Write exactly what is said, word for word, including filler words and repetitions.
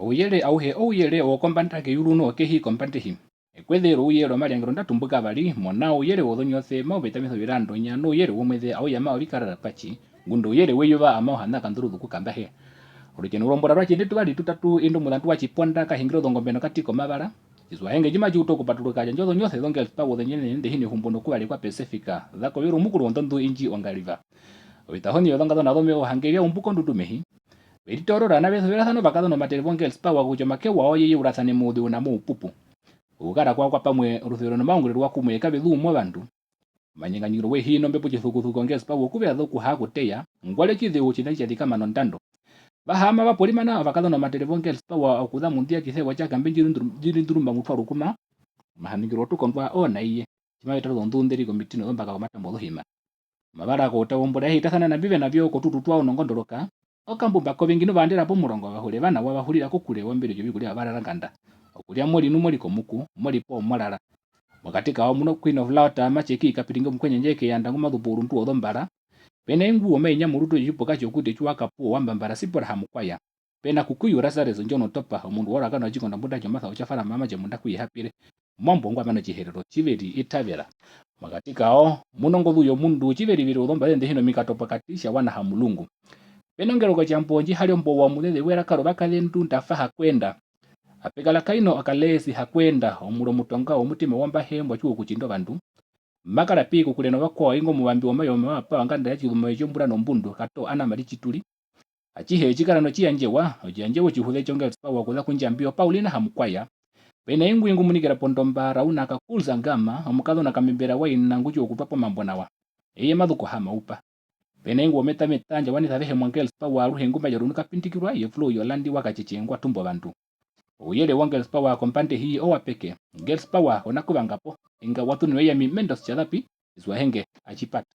Ouyere auhe, ouyere wokombanda keyuru nowokehi kombanda ehi. Ekweze rouyere omariangero nda tumbuka vari, mona ouyere wozonyose, mau vetamisa ovirandonya, nouyere womueze au yama ovikarara patji, ngunda ouyere weyuva amau hana kanduruzu kukambahe. Orutjeno rombura rwatjindi tuvari tutatu, indu omuzandu watjiponda kahingire ozongombe nokati komavara. Tjisuwahenge tji matji utu okupaturuka, tjandje ozonyose zongirls power ozenyenene nḓe hi na ehumbo nokuvarekwa pesefika, za kovera omukuru wondondu indji ongariva. Ovitahoni vyozongazona zomeva ohange vya umbuka ondundu mehi. Ve ritoorora na ve suverasana ovakazona omatere vongirls power kutja omake wawo ye yeurasane mouzeu na moupupu. Okukara kwawo kwapamwe, orusuvero nomaunguriro wakumwe kave zuu movandu. Omanyenganyengero wehi nombepo tjisukusuku ongirls power okuveza okuhaa kuteya, ngwari otjizeu otjinene tja zikama nondando. Va haama va porimana ovakazona omatere vongirls power okuza mundu ya tjisewa tja Kambe ndji runduru-, ndji rundurumba mutwa rukuma. Omahanungiro otukondwa oo na iye, tji mave tara ozondunḓeri komiti nozombaka komatambo ozohima. Omavara kouta wombura ya hitasana na mbi ve na vyo kotutu twawo nongondoroka. Okambumba kovingi nu va andera pomurongo, va hure va nawa va hurira kokure wombere yovikurya vyovararanganda. Okurya mori nu mori komuku, mori poo morara. Mokati kawo mu no Queen of Laughter, Matjeki, Kapiti nge omukwenyandje keyanda ngu ma zupu orundu wozombara. Pe na ingwi womainya morutu wotjipuka tjokuti tji wa kapuwa wa mbambara Sipora Hamukwaya. Pe na Kukuyu Lazarus Ndjono Topa, omundu warwe a kana otjikonda mbunda tjomasa otja fara mama tjemunda ku ye hapire. Omwambo ngwa mana Otjiherero, Tjiveri Itavera. Mokati kawo, mu nongozu yomundu, Tjiveriveri ozombaze nḓe hi na omikato pokati, tja wana Hamulungu. Pe nongeroko tjambo ndji ha ri ombowa omuzeze weraka rovakazendu nda fa Hakwenda. Ape kara Kaino Akaleesi Hakwenda, omuro mutonga womutima wombahe mbwa tjiwa okutjinda ovandu. Ma kara pi kokure novakwao, ingo omuvambi womayo omapapa wonganda ya Tjizuma tjombura nombundu, Kato Anna Marie Tjituri. Atjihe tji kara notjiyandjewa, otjiyandjewa otjihuze tjongirls power okuza ku Ndjambi o Paulina Hamukwaya. Pe na ingwi ngu munikira pondomba, Rauna Kakulza Gama, omukazona kamembera wa ina ngu tjiwa okutwa po omambo nawa. Eye ma zu koHamaupa. Pe na ingwi wometameta ndja wanisa avehe mongirls power aruhe ngu ma yarunu ka pindikirwa, ye Flow Yolandi wa Katjitje ngwa tumba ovandu. Ouyere wongirls power kombanda ehi owa peke. Girls power, ona kuvanga po. Inga wa tuninwa i ami Mendos Tjazapi, Tjisuwahenge, Atjipata.